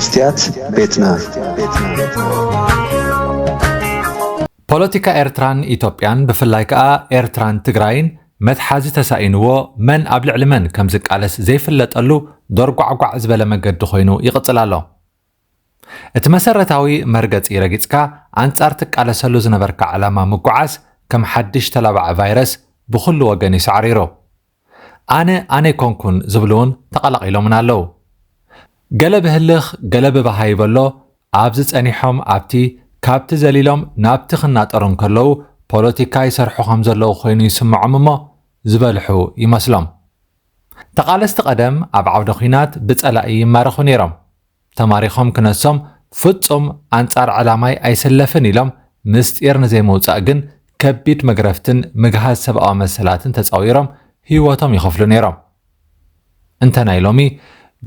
ስትያት ቤትና። ፖለቲካ ኤርትራን ኢትዮጵያን፣ ብፍላይ ከኣ ኤርትራን ትግራይን፣ መትሓዚ ተሳኢንዎ፣ መን ኣብ ልዕሊ መን ከም ዝቃለስ ዘይፍለጠሉ፣ ዶርጓዕጓዕ ዝበለ መገዲ ኮይኑ ይቕጽል ኣሎ። እቲ መሰረታዊ መርገጺ ረጊጽካ፣ ኣንጻር ትቃለሰሉ ዝነበርካ ዕላማ ምጉዓዝ፣ ከም ሓድሽ ተላባዒ ቫይረስ ብኹሉ ወገን እዩ ሳዕሪሩ። ኣነ ኣነ ኣይኮንኩን ዝብሉ እውን ተቐላቒሎምና ኣለዉ። ገለ ብህልኽ፣ ገለ ብባሃይ በሎ፣ ኣብዚ ጸኒሖም ኣብቲ፣ ካብቲ ዘሊሎም ናብቲ ክናጠሩ እንከለዉ፣ ፖለቲካ ይሰርሑ ከም ዘለዉ ኮይኑ ይስምዖም እሞ ዝበልሑ ይመስሎም። ተቓለስቲ ቀደም ኣብ ዓውደ ኲናት ብጸላኢ ይማረኹ ነይሮም። ተማሪኾም ክነሶም ፍጹም ኣንጻር ዕላማይ ኣይስለፍን ኢሎም ምስጢር ንዘይምውጻእ ግን ከቢድ መግረፍትን ምግሃስ ሰብኣዊ መሰላትን ተጻዊሮም ህይወቶም ይኸፍሉ ነይሮም። እንተ ናይ ሎሚ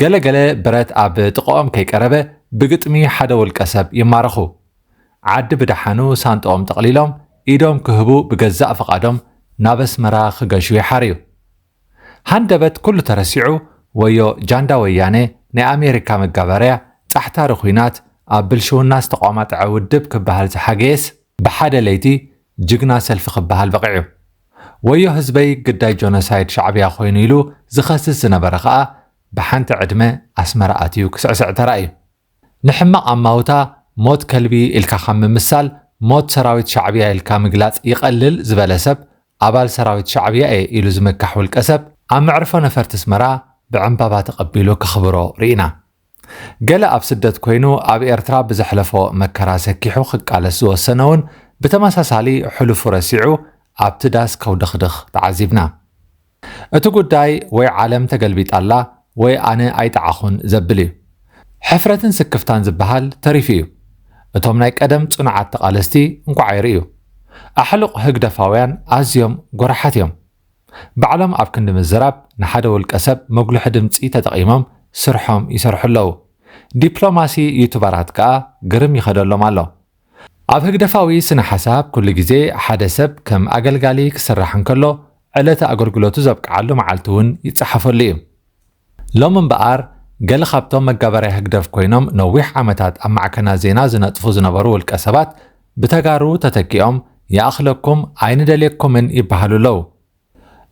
ገለ ገለ ብረት ኣብ ጥቕኦም ከይቀረበ ብግጥሚ ሓደ ውልቀ ሰብ ይማረኹ። ዓዲ ብደሓኑ ሳንጥኦም ጠቕሊሎም ኢዶም ክህቡ ብገዛእ ፍቓዶም ናብ ኣስመራ ክገሹ ይሓርዩ። ሃንደበት ኩሉ ተረሲዑ፣ ወዮ ጃንዳ ወያነ ናይ ኣሜሪካ መጋበርያ ጻሕታሪ ኲናት ኣብ ብልሽውና ዝተቋማጠዐ ውድብ ክበሃል ዝሓገየስ ብሓደ ለይቲ ጅግና ሰልፊ ክበሃል በቒዑ። ወዮ ህዝበይ ግዳይ ጆኖሳይድ ሻዕብያ ኮይኑ ኢሉ ዝኸስስ ዝነበረ ኸኣ ብሓንቲ ዕድመ ኣስመራ ኣትዩ ክስዕስዕ ተራእዩ። ንሕማቕ ኣማውታ ሞት ከልቢ ኢልካ ካብ ምምሳል ሞት ሰራዊት ሻዕብያ ኢልካ ምግላጽ ይቐልል ዝበለ ሰብ ኣባል ሰራዊት ሻዕብያ እየ ኢሉ ዝምካሕ ውልቀ ሰብ ኣብ መዕርፎ ነፈርቲ ኣስመራ ብዕምባባ ተቐቢሉ ከኽብሮ ርኢና። ገለ ኣብ ስደት ኮይኑ ኣብ ኤርትራ ብዘሕለፎ መከራ ሰኪሑ ክቃለስ ዝወሰነ እውን ብተመሳሳሊ ሕሉፉ ረሲዑ ኣብቲ ዳስ ከውደኽድኽ ተዓዚብና። እቲ ጉዳይ ወይ ዓለም ተገልቢጣ ኣላ ወይ ኣነ ኣይጠዓኹን ዘብል እዩ። ሕፍረትን ስክፍታን ዝበሃል ተሪፉ እዩ። እቶም ናይ ቀደም ጽኑዓት ተቓለስቲ እንቋዕ ኣይርእዩ። ኣሕሉቕ ህግደፋውያን ኣዝዮም ጎራሓት እዮም። ባዕሎም ኣብ ክንዲ ምዝራብ ንሓደ ውልቀ ሰብ መጉልሒ ድምጺ ተጠቒሞም ስርሖም ይሰርሑ ኣለዉ። ዲፕሎማሲ ዩቱበራት ከኣ ግርም ይኸደሎም ኣሎ። ኣብ ህግደፋዊ ስነ ሓሳብ ኩሉ ግዜ ሓደ ሰብ ከም ኣገልጋሊ ክስራሕ እንከሎ ዕለተ ኣገልግሎቱ ዘብቅዓሉ መዓልቲ እውን ይጸሓፈሉ እዩ። ሎም እምበኣር ገለ ካብቶም መጋበርያ ህግደፍ ኮይኖም ነዊሕ ዓመታት ኣብ ማዕከናት ዜና ዝነጥፉ ዝነበሩ ውልቀ ሰባት ብተጋሩ ተተኪኦም ይኣኽለኩም ኣይንደልየኩምን ይበሃሉ ኣለዉ።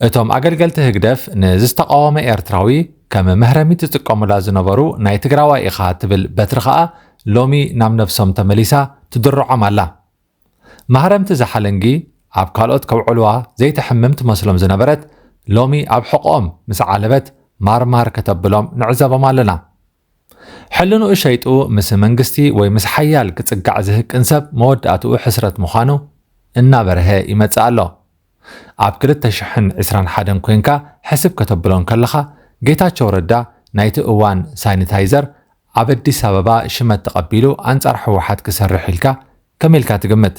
እቶም ኣገልገልቲ ህግደፍ ንዝተቓወመ ኤርትራዊ ከም መህረሚ ትጥቀሙላ ዝነበሩ ናይ ትግራዋይ ኢኻ ትብል በትሪ ኸኣ ሎሚ ናብ ነብሶም ተመሊሳ ትድርዖም ኣላ። ማህረምቲ ዝሓለንጊ ኣብ ካልኦት ከውዕልዋ ዘይተሕምም ትመስሎም ዝነበረት ሎሚ ኣብ ሕቖኦም ምስ ዓለበት ማርማር ከተብሎም ንዕዘቦም ኣለና። ሕልንኡ ሸይጡ ምስ መንግስቲ ወይ ምስ ሓያል ክጽጋዕ ዝህቅን ሰብ መወዳእትኡ ሕስረት ምዃኑ እናበርሀ ይመጽእ ኣሎ። ኣብ ክልተ ሽሕን ዕስራን ሓደን ኮይንካ ሕስብ ከተብሎ እንከለኻ ጌታቸው ረዳ ናይቲ እዋን ሳኒታይዘር ኣብ ኣዲስ ኣበባ ሽመት ተቐቢሉ ኣንጻር ህወሓት ክሰርሕ ኢልካ ከመይ ኢልካ ትግምት?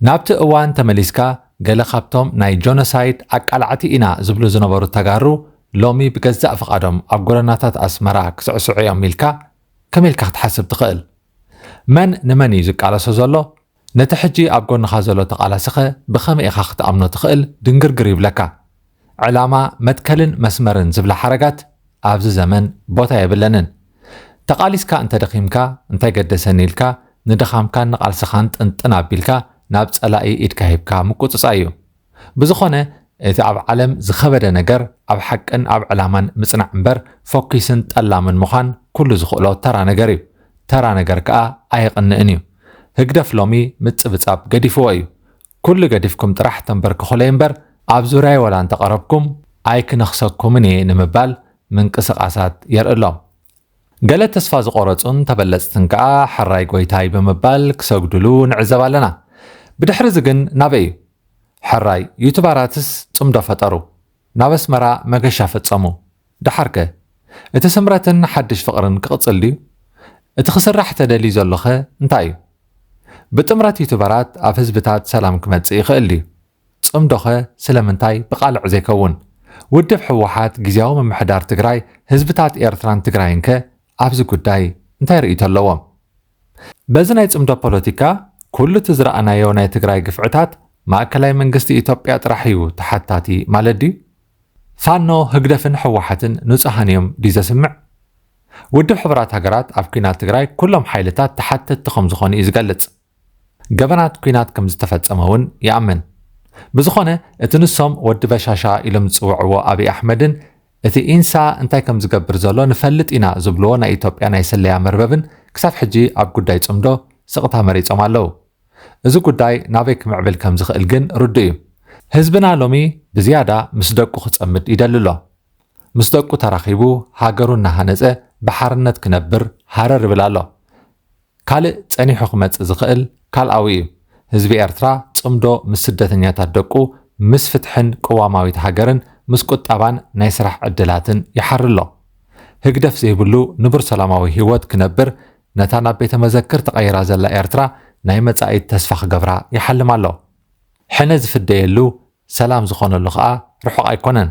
ናብቲ እዋን ተመሊስካ ገለ ካብቶም ናይ ጆኖሳይድ ኣቃላዕቲ ኢና ዝብሉ ዝነበሩ ተጋሩ ሎሚ ብገዛእ ፍቓዶም ኣብ ጎደናታት ኣስመራ ክስዕስዑ እዮም ኢልካ ከመይ ኢልካ ክትሓስብ ትኽእል? መን ንመን እዩ ዝቃለሶ ዘሎ? ነቲ ሕጂ ኣብ ጎንኻ ዘሎ ተቓላሲኸ ብኸመይ ኢኻ ክትኣምኖ ትኽእል? ድንግርግር ይብለካ። ዕላማ መትከልን መስመርን ዝብላ ሓረጋት ኣብዚ ዘመን ቦታ የብለንን። ተቓሊስካ እንተደኺምካ እንታይ ገደሰኒ ኢልካ ንድኻምካን ንቓልስኻን ጥንጥን ኣቢልካ ናብ ጸላኢ ኢድካ ሂብካ ምቁጽጻይ እዩ። ብዝኾነ እቲ ኣብ ዓለም ዝኸበደ ነገር ኣብ ሓቅን ኣብ ዕላማን ምጽናዕ እምበር ፎኪስን ጠላምን ምዃን ኩሉ ዝኽእሎ ተራ ነገር እዩ። ተራ ነገር ከኣ ኣየቕንእን እዩ። ህግደፍ ሎሚ ምጽብጻብ ገዲፍዎ እዩ። ኩሉ ገዲፍኩም ጥራሕ ተንበርክኹለይ እምበር ኣብ ዙርያይ ወላ እንተቐረብኩም ኣይክነኽሰኩምን እየ ንምባል ምንቅስቓሳት የርኢ ኣሎ። ገለ ተስፋ ዝቖረጹን ተበለጽትን ከኣ ሕራይ ጎይታይ ብምባል ክሰግዱሉ ንዕዘብ ኣለና። ብድሕሪ እዚ ግን ናበይ እዩ? ሕራይ ዩቱባራትስ ጽምዶ ፈጠሩ፣ ናብ ኣስመራ መገሻ ፈጸሙ። ደሓርከ እቲ ስምረትን ሓድሽ ፍቕርን ክቕጽል ድዩ? እቲ ክስራሕ ተደልዩ ዘሎኸ እንታይ እዩ? ብጥምረት ዩቱበራት ኣብ ህዝብታት ሰላም ክመጽእ ይኽእል ድዩ? ጽምዶኸ ስለምንታይ ብቓልዕ ዘይከውን? ውድብ ህወሓት ግዝያዊ ምምሕዳር ትግራይ ህዝብታት ኤርትራን ትግራይንከ ኣብዚ ጉዳይ እንታይ ርእይቶ ኣለዎም? በዚ ናይ ጽምዶ ፖለቲካ ኩሉ እቲ ዝረኣናዮ ናይ ትግራይ ግፍዕታት ማእከላይ መንግስቲ ኢትዮጵያ ጥራሕ እዩ ተሓታቲ ማለት ድዩ? ፋኖ ህግደፍን ህወሓትን ንጹሃን እዮም ድዩ ዘስምዕ? ውድብ ሕቡራት ሃገራት ኣብ ኲናት ትግራይ ኩሎም ሓይልታት ተሓተትቲ ከም ዝኾኑ እዩ ዝገልጽ። ገበናት ኲናት ከም ዝተፈጸመ እውን ይኣምን። ብዝኾነ እቲ ንሶም ወዲ በሻሻ ኢሎም ዝጽውዕዎ ኣብይ ኣሕመድን እቲ ኢንሳ እንታይ ከም ዝገብር ዘሎ ንፈልጥ ኢና ዝብልዎ ናይ ኢትዮጵያ ናይ ስለያ መርበብን ክሳብ ሕጂ ኣብ ጉዳይ ጽምዶ ስቕታ መሪጾም ኣለዉ። እዚ ጉዳይ ናበይ ክምዕብል ከም ዝኽእል ግን ርዱእ እዩ። ህዝብና ሎሚ ብዝያዳ ምስ ደቁ ክጸምድ ይደሊ ኣሎ። ምስ ደቁ ተራኺቡ ሃገሩ እናሃነጸ ብሓርነት ክነብር ሃረር ይብል ኣሎ። ካልእ ጸኒሑ ክመጽእ ዝኽእል ካልኣዊ እዩ። ህዝቢ ኤርትራ ጽምዶ ምስ ስደተኛታት ደቁ ምስ ፍትሕን ቅዋማዊት ሃገርን ምስ ቁጠባን ናይ ስራሕ ዕድላትን ይሓሪ ኣሎ። ህግደፍ ዘይብሉ ንቡር ሰላማዊ ህይወት ክነብር ነታ ናብ ቤተ መዘክር ተቐይራ ዘላ ኤርትራ ናይ መጻኢት ተስፋ ክገብራ ይሓልም ኣሎ። ሕነ ዝፍደየሉ ሰላም ዝኾነሉ ኸኣ ርሑቕ ኣይኮነን።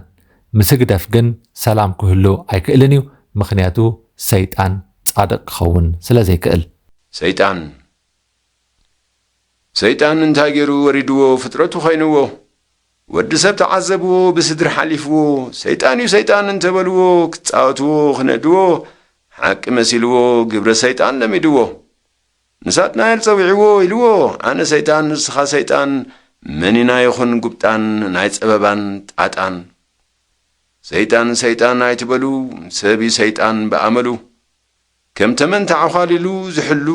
ምስ ህግደፍ ግን ሰላም ክህሉ ኣይክእልን እዩ፣ ምኽንያቱ ሰይጣን ጻድቕ ክኸውን ስለ ዘይክእል። ሰይጣን ሰይጣን እንታይ ገይሩ ወሪድዎ ፍጥረቱ ኮይንዎ? ወዲ ሰብ ተዓዘብዎ ብስድሪ ሓሊፍዎ። ሰይጣን እዩ ሰይጣን እንተበልዎ ክጻወትዎ ክነድዎ ሓቂ መሲልዎ ግብረ ሰይጣን ለሚድዎ። ንሳጥናኤል ጸዊዕዎ ኢልዎ ኣነ ሰይጣን ንስኻ ሰይጣን መኒና ይኹን ጉብጣን ናይ ጸበባን ጣጣን። ሰይጣን ሰይጣን ኣይትበሉ ሰብ እዩ ሰይጣን ብኣመሉ። ከም ተመን ተዓዃሊሉ ዝሕሉ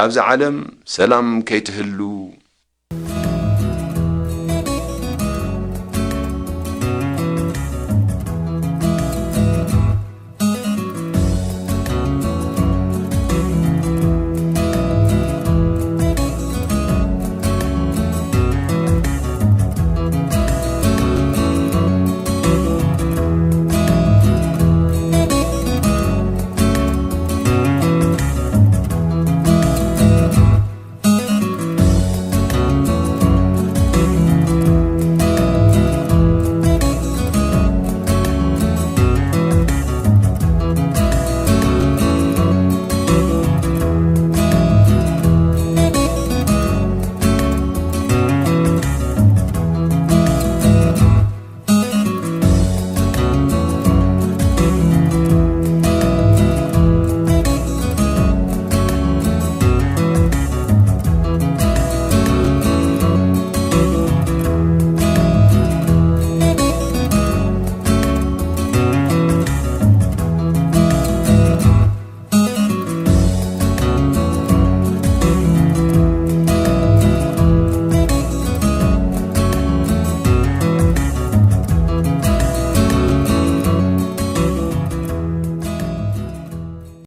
ኣብዚ ዓለም ሰላም ከይትህሉ